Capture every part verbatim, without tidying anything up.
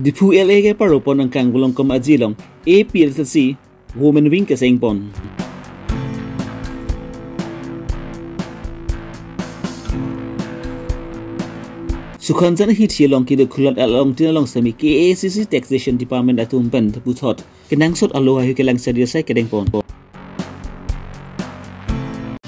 Diphu L A keparopon angkang Volongkom Aji along A P H L C Women Wing kesengpon. Sukhanjan ahithi along kedo khulat along tin along sitame K A A C C Taxation Department atum pen puthot kenangsot alo ahi kelang sadi asai kedengpon.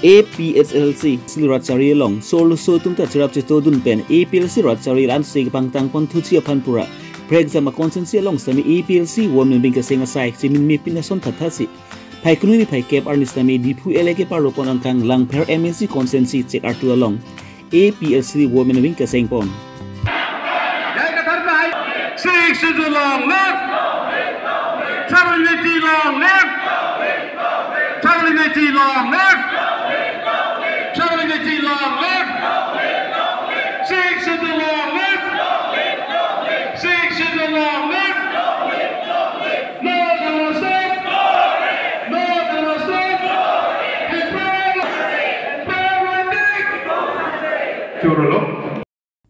A P H L C Silrat Chari along so-arloso atum ta cherap chetodun pen A P H L C Rat Chari lansing pangtangpon thuji aphan pura prekjam a-constituency along sitame A P H L C Women Wing keseng asai chimin mepin ason thattha si Phaikuni ni phaikep arni sitame Diphu L A keparopon angkang Langpher M A C constituency chek artu along A P H L C Women Wing kesengpon. Sixth Schedule long live! Tribal unity long live! Tribal unity long live! Tribal unity long live! Sixth Schedule long live! Sixth Schedule long live! No Dharna State! No Dharna State! Empower! Empower! Chorolo.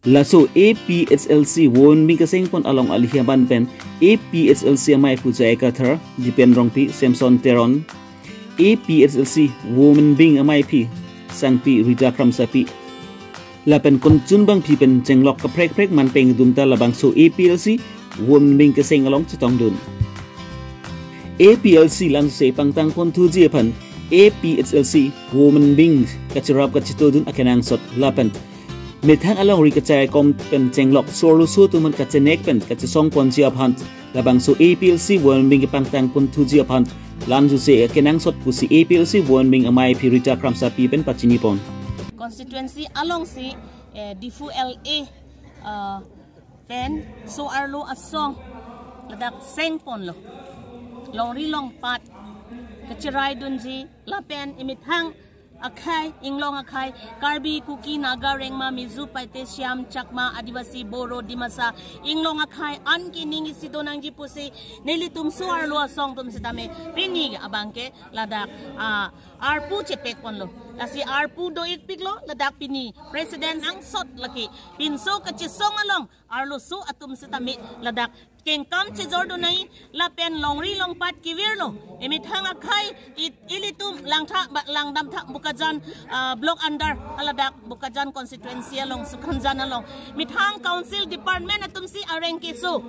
Laso A P H L C Women Wing kesengpon along alihi aban pen A P H L C amei aphu J I Kathar, Dipen Rongpi, Samson Teron, A P H L C Women Wing amaiphi Sangpi Rita Kramsapi, lapen konchun bangphi pen chenglok kaprek prek man pengdun ta labangso A P H L C Women Wing keseng along chetongdun. A P H L C lansing pangtangpon thuji aphan A P H L C Women Wing kacherap kachetodun akenangsot lapen methang alongri kachaikom pen chenglok so-arloso atum aphan kachenek pen kachesongponji aphan labangso A P H L C Women Wing kepangtangpon thuji aphan lansing akenangsot pusi A P H L C Women Wing amaiphi Rita Kramsapi pen pachinipon. Constituency alongsi, eh, Diphu L A, eh, pen so-arlo asong ladak sengponlo. Longri longpat kacheraidunji lapen emethang akhei, inglong akhei, Karbi, Kuki, Naga, Rengma, Mizo, Paite, Shyam, Chakma, Adivasi, Boro, Dimasa, inglong akhei an ke ning isi donangji pusi nelitum so-arlo asong atum sitame pini abangke ladak, ah, arpu chepekponlo. Lasi arpu do-ikpiklo, ladak pini President angsot lake pinso kachesong along arloso atum sitame ladak kengkam chejordun nai lapen longri longpat kevirlo. Emethang akhei it-, ilitum Langtha ba Langdamtha Bokajan, ah, block under aladak Bokajan constituency along, Sukhanjan along. Methang council department atumsi areng keso.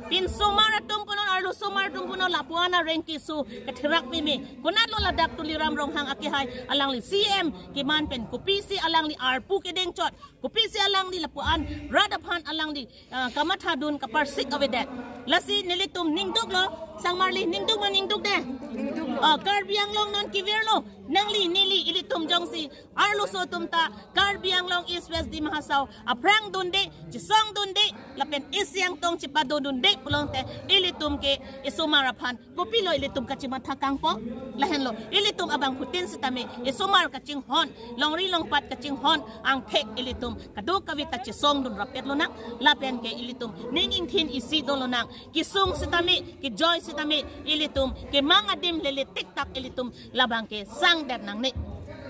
Pinsomar atum punon, arlosomar atum punon lapu-an areng keso. Katherak peme. Konatlo ladak Tuliram Ronghang akehai, alangli C M keman pen kopisi alangli arpu kedengchot. Kopisi alangli lapu-an rat aphan alangli, ah, kamathadun kaparsik avedet. Lasi nelitum ningduklo, sangmarli ningduk ma ningduk de. Ningduklo. Ah, Karbi Anglong non kevirlo, nangli neli ilitum jongsi arloso atum ta Karbi Anglong East West Dima Hasao aphrang dunde, chesongdunde, lapen isi angtong chepadodunde pulote ilitum ke esomar aphan kopilo ilitum kachematha kangpo, lahenlo ilitum abangphutin sitame esomar kachinghon, longri longpat kachinghon angthek ilitum kadokave ta chesongdun rapetlo nang, lapen ke ilitum ning ingthin isi dolo nang, kesung sitame, kejoi sitame ilitum kemang adim lele tiktak ilitum labangke sangdet nangne.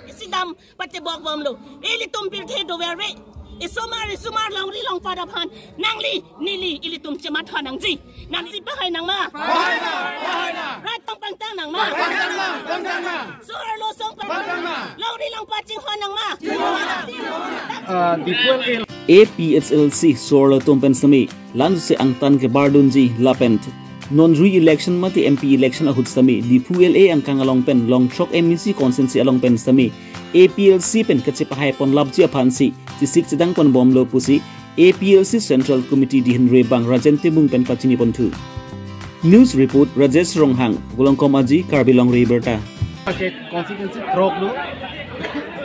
Isi dam patebokbomlo. Ilitum pirthe doverve. Esomar, esomar longri longpat aphan nangli neli ilitum chematha nangji. Nangsi pahai nang ma? Pahai nang, pahai nang. Rat tong pangtang nang ma? Pangtang nang, pangtang nang. So-arlo asong pangtang nang. Longri longpat chinghon nang ma? Chinghon nang. Ah, Diphu L A. A P H L C so-arlo atum pen sitame lansing angtan kebardunji lapen non re-election mate M P election ahut sitame Diphu L A angkang along pen Longthrok M A C constituency along pen sitame A P H L C pen kachepahaiponlapji aphansi chesik chedangponbomlo pusi A P H L C Central Committee dihin rebang Rajen Timung pen pachiniponthu. News report Rajesh Ronghang, Volongkom Aji, Karbi Longri Abirta. Ke constituency throk do,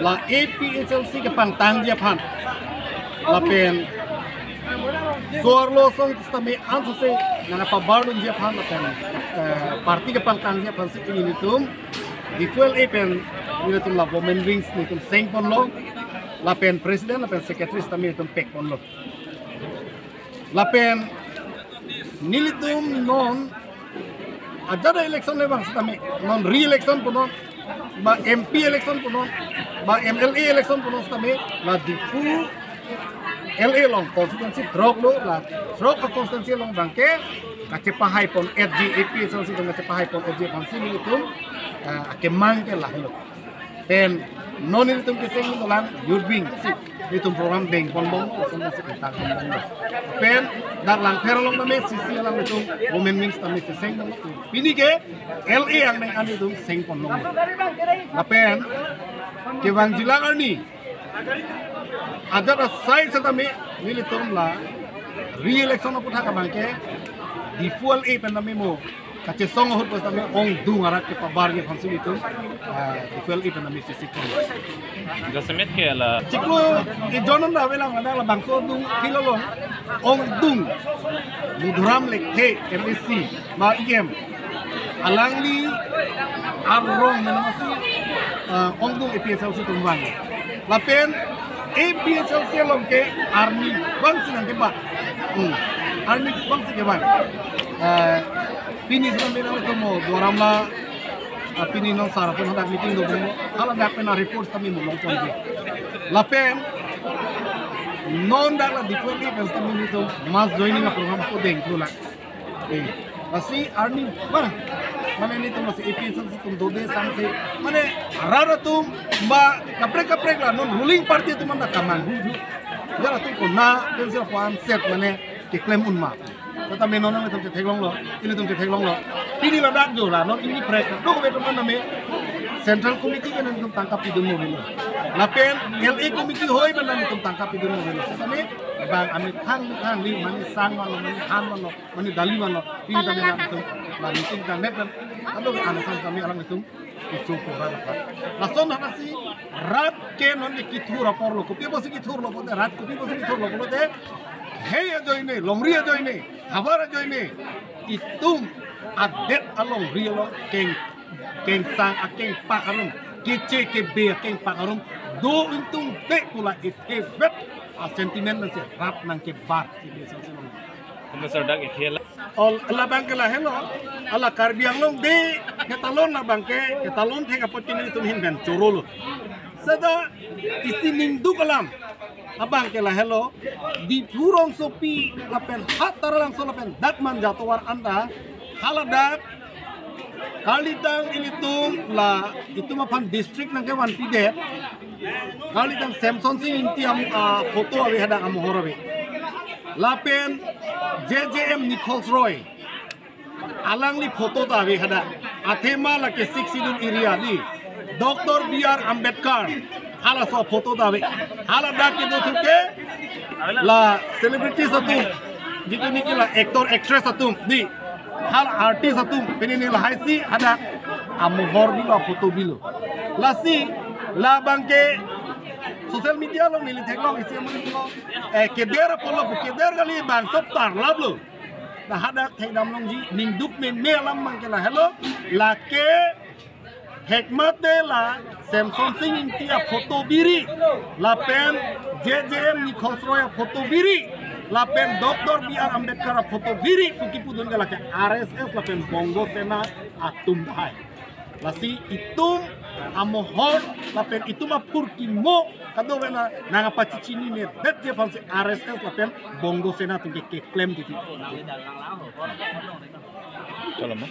la A P H L C kepangtangji aphan, lapen so-arlo asong sitame ansose nangpabardunji aphan lapen, eh, party kepangtangji aphansi pini nelitum Diphu L A pen nelitum la Women Wings nelitum sengponlo, lapen president lapen secretary sitame nelitum pekponlo. Lapen nelitum non ajat election le bang sitame, non re-election punon, ba M P election punon, ba M L A election punon sitame, la Diphu L A along constituency throk lo, la throk a constituency along abangke kachepahai pon-etji, A P H L C atum kachepahai pon-etji aphansi nelitum, ah, akemang ke lahelo. Pen non nelitum keseng dolang youth wing si nelitum program deng ponbom, lason si entang ponbom. Pen dak Langpher along tame C C along nelitum women wings tame keseng dong. Pini ke L A angdeng an nelitum seng ponbom. Lapen kevang jilang arni ajat asai setame nelitum la re-election aputhak abangke Diphu L A pen tame mo kachesong ahut pen tame ongdung arat kepabarji aphansi nelitum, ah, Diphu L A pen tame sisi kon. Jasemet ke la. Chiklo ejon an avelang, ada labangso dung philolong ongdung Madhuram Lekthe M A C ma E M. Alangli arong menamasi, ah, ongdung A P H L C atum vang. Lapen A P H L C along ke arni bangsi nangkebat. Hmm. Arni bangsi kebat. Eh, pini sedang bilang itu mo, Duar Amla, ah, pini non sar pun hadak meeting do mo. Hala dak pen report kami mo long ponji. Lapen non dak la Diphu L A pen kami itu mass joining program ko deng tu la. Eh, lasi arni, bah, mane nelitum lasi A P H L C atum dode sangse, mane arat atum ba kaprek kaprek la non ruling party atum anda kamang huju. Jar atum kona pensi lapu-an set mane keklem un ma. Tata me non nelitum chetheklonglo, nelitum chetheklonglo. Pini ladak jo la non ini prek do ke teman name Central Committee ke nelitum tangka pidun mo belo. Lapen L A Committee hoi pen nelitum tangka pidun mo belo. Tata me bang amethang methang li mane sang vanlo, mane han vanlo, mane dali vanlo, pini tame nangtum, la meeting ta net dan, ado ke anasan kami alanglitum kecho pura dapat. Lason hanasi rat ke non ke kithur apor lo, kopi apotsi kithur lo pote, rat kopi apotsi kithur lo pote, hei ajoine, longri ajoine, havar ajoine, itum adet alongri along keng, kengsang akengpak arum, keche kebe akengpak arum, do untung te pula ithebet a sentiment nangsi rat nangkebat ibe sangsi long. Komisar dak ithela. Ol, labang ke lahelo, ala Karbi Anglong de ketalon labang ke, ketalon thek apot kini itum hin ben chorolo. Seta isi ningduk alam, abang ke lahelo, Diphu rongsopi lapen ha Taralangso lapen dak Manja tovar anta, haladak, karlitang ilitum la, itum aphan district nangkevanpidet, karlitang Semson Sing Ingti am, ah, photo ave hadak amohor ave. Lapen J J M Nichols Roy, alangli photo ta ave hadak. Athema lake Sixth Schedule area di. Doctor B R Ambedkar, halaso photo ta ave. Haladak kedo thuke la celebrities atum, jitu niki la actor actress atum di. Hala artist atum, pini neli lahai si hadak amohor bilo, photo bilo. Lasi labang ke social media along neli theklong isi amonit lo. Eh, keder apotlo, keder kali bang sob tarlaplo. Dah hadak thekdam longji, ningduk meme alam abang ke lahelo, lake thekmate la Semson Sing Ingti aphoto biri, lapen J J M Nichols Roy aphoto biri, lapen Doctor B R Ambedkar aphoto biri pu kipudun ke lake R S S lapen Bongo Sena atum tahai. Lasi itum amohor lapen itum aphurkimo kadokave nangpachechinine detji aphansi R S S lapen Bongo Sena atum ke keklem titi. Chalo ma.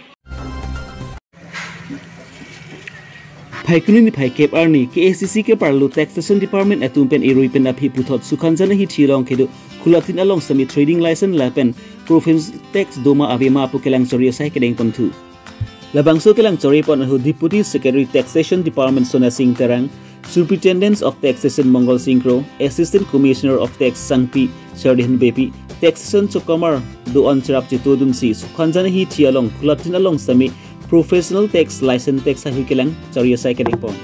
Phaikuni niphai kep arni K A C C keparlo Taxation Department atum pen irui pen aphi puthot Sukhanjan ahithi along kedo khulatin along sitame trading license lapen professional tax doma ave ma pu kelang chori asai kedeng ponthu. Labangso kelang chori pon ahut Deputy Secretary Taxation Department Sona Sing Terang, Superintendent of Taxation Mongol Sing Kro, Assistant Commissioner of Tax Sangpi Sardin Beypi, Taxation Chokamar do-an cherap chetodunsi Sukhanjan ahithi along khulatin along sitame professional tax, license tax ahui kelang chori asai kedeng pon.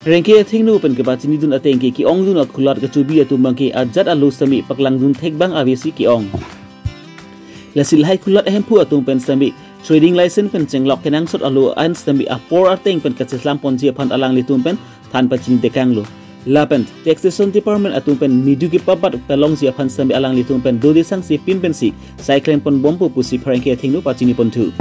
Pherangke athengno pen kepachinidun ateng ke ke-ongdun akulat kachobi atum abangke ajat alo sitame paklangdun thekbang avesi ke-ong. Lasi lahai kulat ahemphu atum pen sitame trading license pen chenglok kenangsot alo an sitame apor ateng pen kacheslam ponji aphan alanglitum pen than pachini tekanglo. Lapen Taxation Department atum pen nidu kepabat palongji aphan sitame alanglitum pen dode sangse pin pensi sai klem ponbompo pusi pherangke athengno pachini ponthu.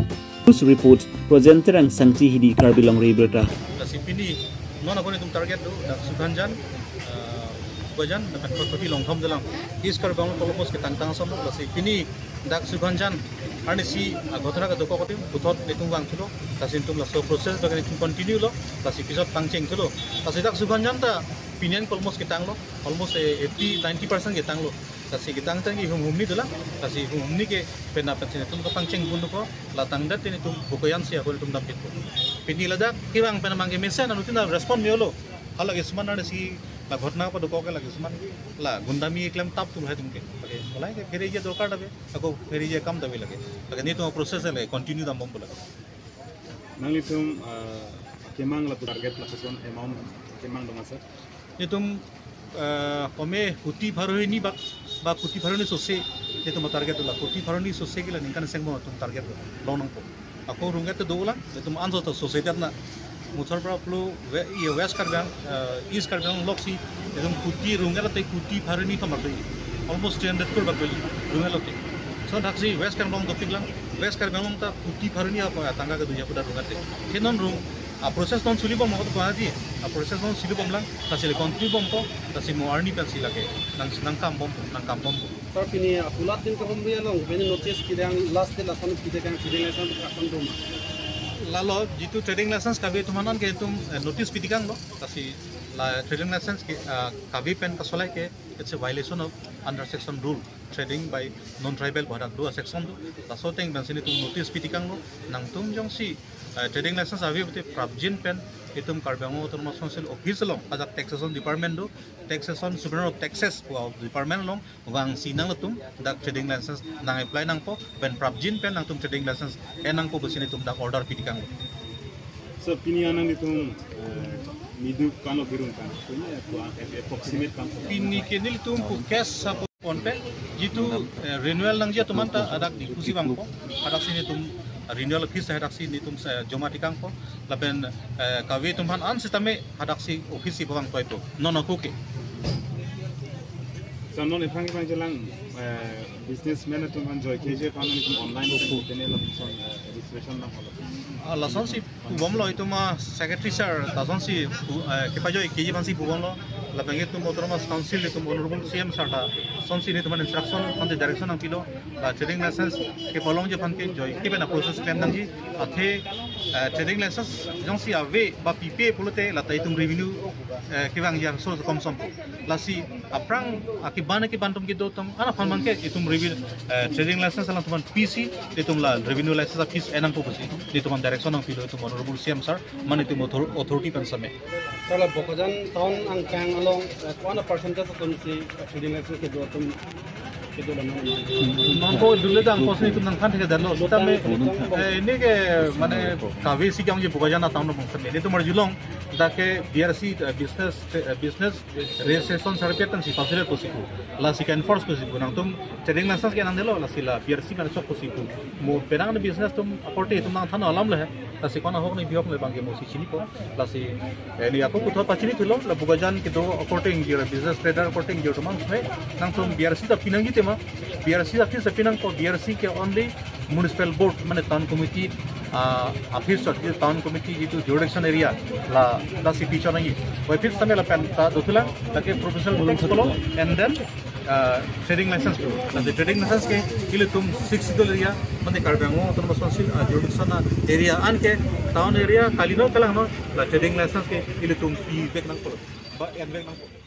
News report, Projen Terang, Sangchi Hills, Karbi Longri Abirta. Lasi pini non ako netum target do, dak Sukhanjan, eh, Bokajan, lapen Kharkhotti Longthom dolang. East Karbi Anglong almost ketangtang ason, lasi pini dak Sukhanjan arnisi, ah, ghotona kedo kok adim, puthot netum vangthulo, lasi netum laso process abang netum continue lo, lasi pisot pangchengthulo. Lasi dak Sukhanjan ta pini an almost ketanglo, almost, eh, eighty, ninety percent ketanglo. Lasi ketang tangte humhumni dolang, lasi humhumni ke penap pensi netum kapangcheng pon dokok, la tangdet netum Bokajan si ako netum dampetpo. Pini ladak kevang pen abangke mesen anuttin ta respond me-olo. Hala ke suman arnisi la ghotona padokok ke lake suman la gundami klem tap tum hai tum ke. Lake mulai ke phere je dorkar ta ave, ako phere je kam ta ave lake. Lake netum process lake continue dambompo lake. Nanglitum, ah, kemang lapu target lapuson amount kemang dong asar? Netum, ah, kome kuti pharo hini bak, bak kuti pharo hini sose, netum target dolang. Kuti pharo hini sose ke la ningkan seng bom atum target dolang. Long nangpo. Ako rungket dolang, netum anso ta sose det na. Muthor pra plu we-, ye West Karbi Ang-, ah, East Karbi Anglong loksi, netum kuti rungket te kuti pharo hini thom bak do. Almost three hundred crore bak do. Rungket lote. So daksi West Karbi Anglong dopik lang. West Karbi Anglong ta kuti pharo hini apa tangka kedo apu ta rungket te. Ke non rung, a process non suli bom ako Guwahati. A process non suli bomlang, lasi le continue bompo, lasi mo arni pensi lake nang, nangkam bompo, nangkam bompo. Sir, pini akulat din kebom ri along, pini notice pidang last day lason pidang trading license akan doma. Lalo, jitu trading license kave atum aphan ke netum, eh, notice pitekanglo, lasi la trading license ke, ah, kave pen kasolai ke, it's a violation of under section rule. Trading by non-tribal pu hadak do a section do. Laso ateng pensi netum notice pitekanglo. Nangtum jongsi, eh, trading license ave pute prapjin pen netum Karbi Anglong Autonomous Council office along ajak taxation department do. Taxation, Superintendent of Taxes pu department along vangsi nanglitum dak trading license nang-apply nangpo, pen prapjin pen nangtum trading license en nangpo pusi netum dak order pitekanglo. So pini an nanglitum, eh, nidu kan lo birung kan? Pini ya, tua, eh, approximate kan? Pini ke nelitum pu case apo ponpe, jitu, eh, renewal nangji atum anta hadak Diphu si vangpo, hadaksi netum renewal fees hadaksi netum, eh, joma tekangpo, lapen, eh, kave atum aphan an sitame hadaksi office si vangtoipo, non ako ke. So non ephan ke bang jelang, eh, businessman atum aphan joike je aphan netum online pen tene lapuson, eh, registration nang holo. Ah, lasonsi pubomlo itum a secretary sir, lasonsi pu-, eh, kepajoike ji aphansi pubomlo, lapen itum Autonomous Council itum Honorable C M sir ta, lasonsi netum aphan instruction, aphansi direction nangpilo, la trading license kepalongji aphan ke joike pen a process klem nangji, athe, eh, trading license jongsi ave ba pipe pulote lata itum revenue, eh, kevangji asource komsom. Lasi aphrang akiban akiban atum kedo atum, anaphan abangke itum revenue, eh, trading license alangtum aphan pisi, itum la revenue license a fees en nangpo pusi, itum aphan direction nangpilo itum Honorable C M sir, mane itum author-, authority pen same. Sir, la Bokajan town angkang along, eh, ko-an a percentage atumsi, eh, trading license kedo atum kedo la non? Nangko dule dang pos netum nangthan thekdetlo. Sitame, eh, neke mane kave si kangji Bokajan a town along same. Netum arjulong, dak ke B R C, eh, business, eh, business registration certificate pensi pass-et pusi pu. Lasi ke-enforce pusi pu. Nangtum trading license ke nangdelo, lasi la B R C mane chok pusi pu. Mo penang ne business atum akorte itum nangthan alam le he. Lasi ko-an ahok ne bihok ne abangke mosi chinipo. Lasi, eh, ne ako puthot pachinithulo, la Bokajan kedo akorte ingjir, business trader akorte ingjir atum an same. Nangtum B R C ta pinangji tema. B R C ta fees ta pinangpo, B R C ke only municipal board, mane town committee, ah, office or town committee jitu jurisdiction area la, la si pichon nangji. Wai fees same lapen ta dothulang, lake professional tax pulo, and then, ah, trading license pulo. Lasi trading license ke ilitum Sixth Schedule area, mane Karbi Anglong Autonomous Council, ah, jurisdiction a area, anke town area, kalino kalangno, la trading license ke ilitum pivek nangpo, ba envek nangpo.